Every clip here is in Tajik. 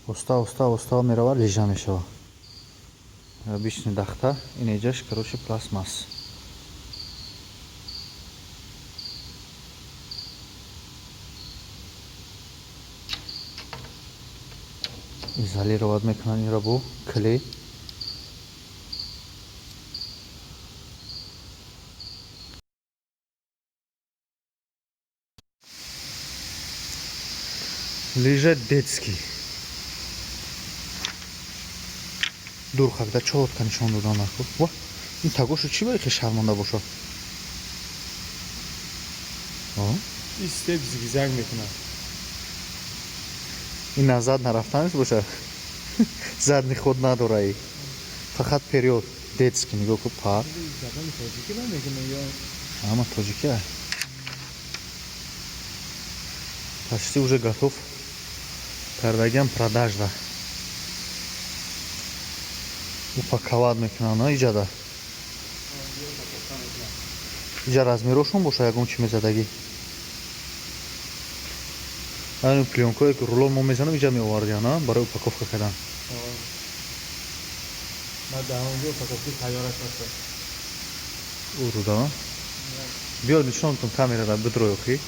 Оста, оста, оста мерава, лижа мешава. Обычный дахта, инеҷаш, короче, пластмасс. Изолировать мекунанд инро бо клей. Лижа детский. Дур хакда чётко нишон додан наку. Ва, ин тагошу чӣ ба хе шармонда бошад? Ин степ зигзаг мекунад. Ин назад нарафтанаш бошад. Задний ход надора и. Фақат вперёд. Детский, нигоҳ кун, пар. Забони тоҷикӣ намекунад ё? Ама тоҷикӣ ай. Почти уже готов. Кардагиам продажда. Упаковать мекунанд, на иҷада. Иҷа размерошон боша, ягон чӣ мезадагӣ. Айн плёнкое ки рулон мо мезанам, иҷа меовардиан, а, барои упаковка кардан. Ман дар онҷо упаковки тайёраш ҳаст. Уруда. Биё, нишонтон камерада бидрой охи.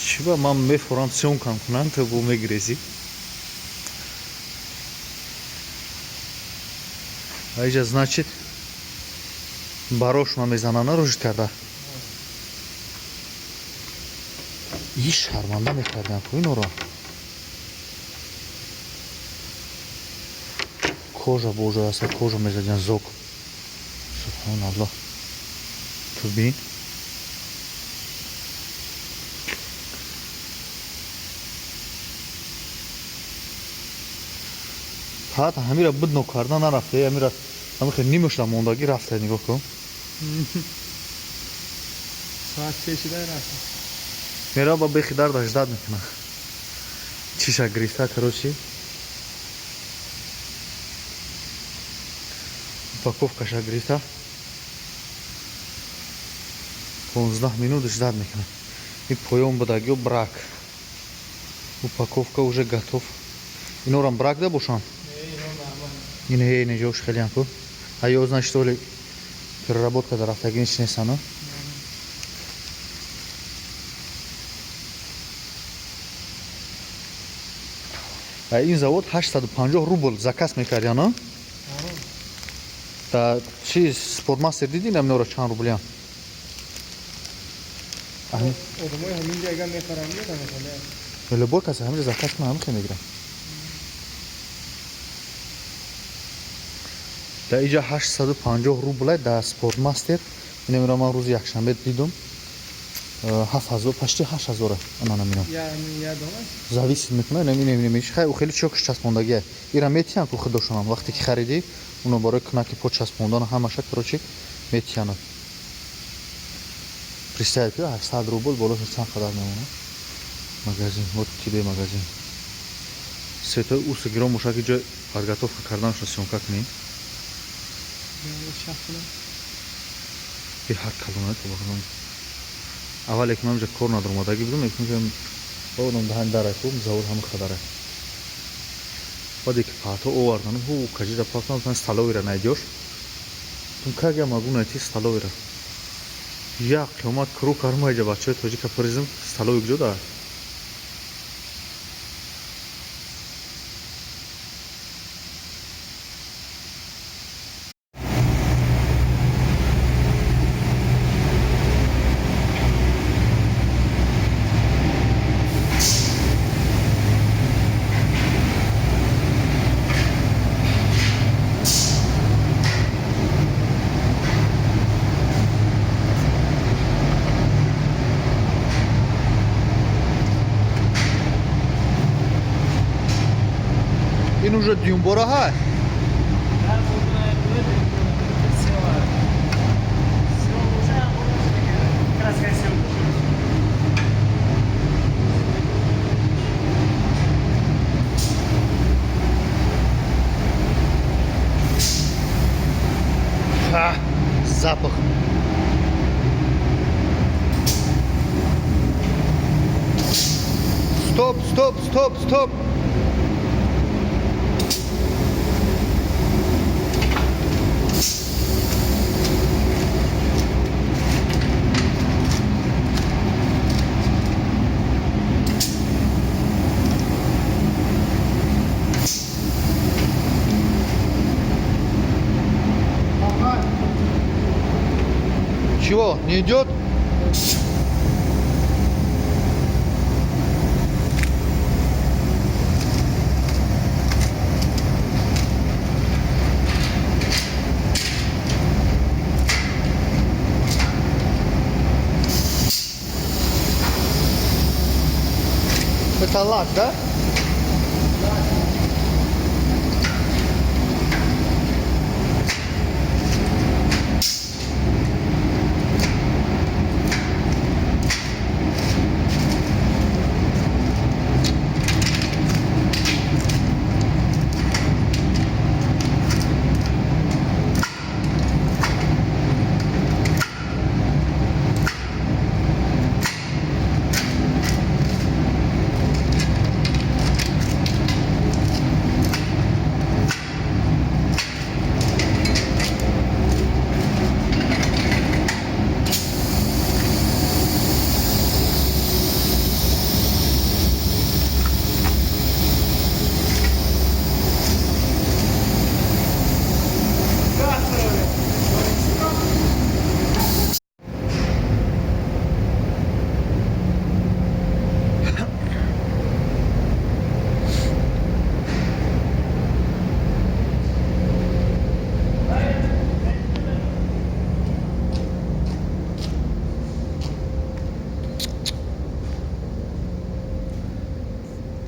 Чӣ ба ман мефорам съёмкам кунам, ту бо мегирезӣ. А иҷа, значит, барошона мезананд, рӯжид карда. И шарманда мекардиам ку инора. Кожа божа аста, кожа мезадиан зок. Субҳоналлоҳ. Ту бин. Ҳат ҳамира бидно карда нарафта, ҳамира ҳамихе нимашда мондагӣ рафта, нигоҳ кун. Соат се шида рафт. Мера ба бехи дарда ждать мекуна. Чиша гирифта, короче. Упаковкаша гирифта. 15 минут ждать мекуна. И поён будагиё брак. Упаковка уже готов. Инорам брак да бошам? Ин ҳе неҷош хелиам ку. А ё, значит, оли переработка дар рафтагӣ нич нестан, а? Ин завод 850 рубл заказ мекардиан, а? Да чи Спортмастер дидӣ, наминора чанд рублиам? Одамои ҳаминҷа агар мехаранд, метавонанд. Любой касе ҳаминҷа заказ кунад, ҳамихе мегирам. Дар иҷа 850 рублай дар Спортмастер. Инамиро ман рӯзи якшанбе дидум. 7000, почти 8000 ана наминам. Зависит мекунад, инам хай хеле чокш часпондагия. Ира метиҳанд ку худошонам вақте ки харидӣ, уно барои кнаки по часпондан ҳамаша, короче, метиҳанд. Представь, ки 800 рубл болоша чанд қадар мемонад. Магазин, вот тебе магазин. Светои усы гирон боша, ки ҷой подготовка карданашро съёмка кунӣ. Беҳад калона то. Аввале ки ман инҷа кор надоромадагӣ будам, мегуфтам, ки одам даҳани дарай ку завод ҳама хадарай. Баъде ки паҳто оварданам, ҳу кажида пафтам, столовыйра найдёшь. Тум как я могу найти столовыйра? Як қиёмат круг кардам, иҷа бачаҳои тоҷика призм, столовый куҷо дорад? Ин уже дюмбора ҳай. Ха, запах. Стоп, стоп, стоп, стоп. Чего, не идет? Это лак, да?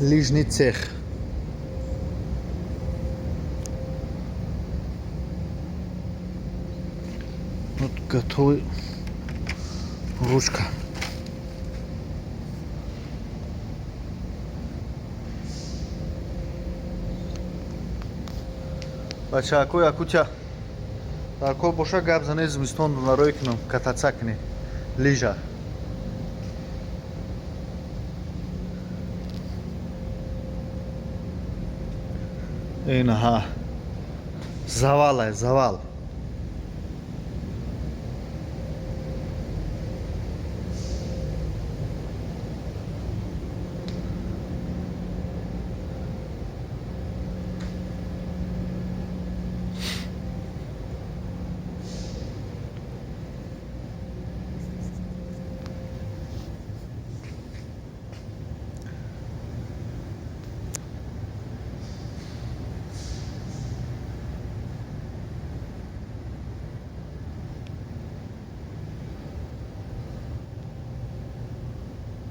Лыжный цех. Вот готовый ручка. Бачако якутя. Дарко боша гап зане зимистон нарой кунам, кататься кунем. Лыжа. Инаҳа, завалай, завал.